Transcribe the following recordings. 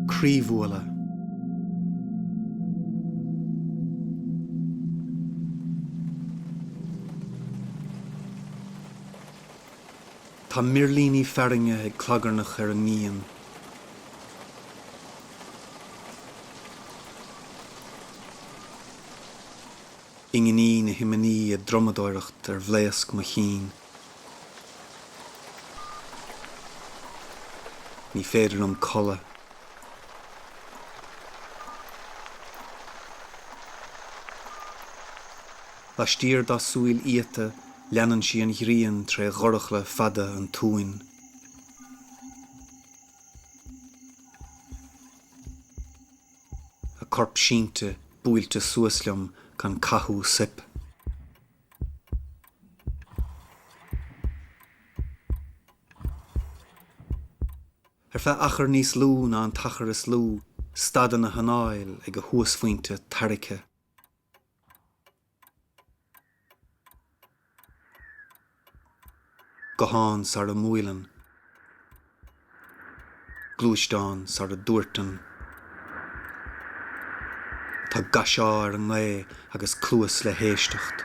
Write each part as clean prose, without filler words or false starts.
Croíbhualadh. Tá mirlíní fearthainne ag clagarnach ar an ndíon. Inginí na hiomaí ag drumadóireacht ar bhlaosc mo chinn. Ní féidir liom codladh. Laistiar dá súil fhiata leanann sí an ghrian tré dhorchla fada an túin. A corp sínte buailte suas liom gan cathú soip. Ar feadh achar níos lú ná an t-achar is lú, stadann a hanáil ag a huasphointe tairgthe. Guthán sara mbuaileann. Gluaisteán sara dtuairteann. Tá gaiseá ar an ngaoth agus cluas le héisteacht.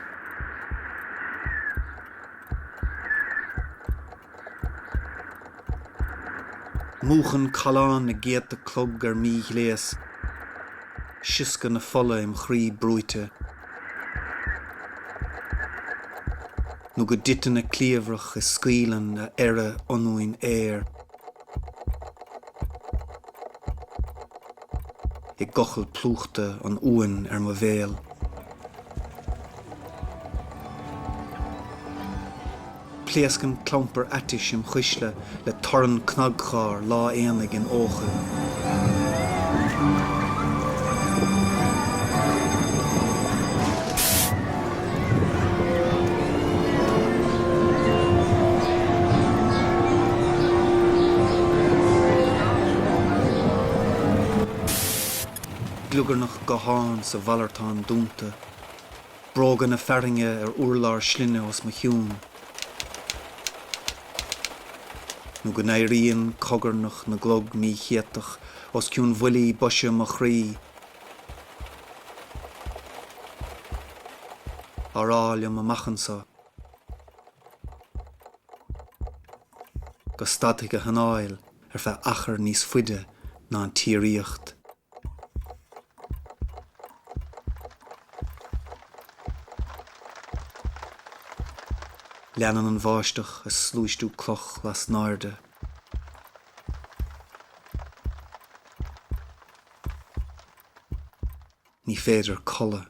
Múchann callán na gcéadta clog ar míghléas sioscadh na fola im chroí brúite. Nó go dtiteann a cliabhrach is scaoileann a earra ionúin aer. I gcochall plúchta an uain ar mo bhéal. Pléascann clampar aitis im chuisle le torann cnagchairr lá aonaigh in Eochaill. Gliogarnach guthán sa mhalartán dúnta. Bróga na fearthainne ar urlár slinne os mo chionn. Nó go n-éiríonn cogarnach na gclog míchéatach os cionn bhuillí boise mo chroí. Á rá liom amach anso go stadfaidh a hanáil ar feadh achar níos faide ná an tsíoraíocht. Leanann an bháisteach a sluaistiú cloch lasnairde. Ní féidir codladh.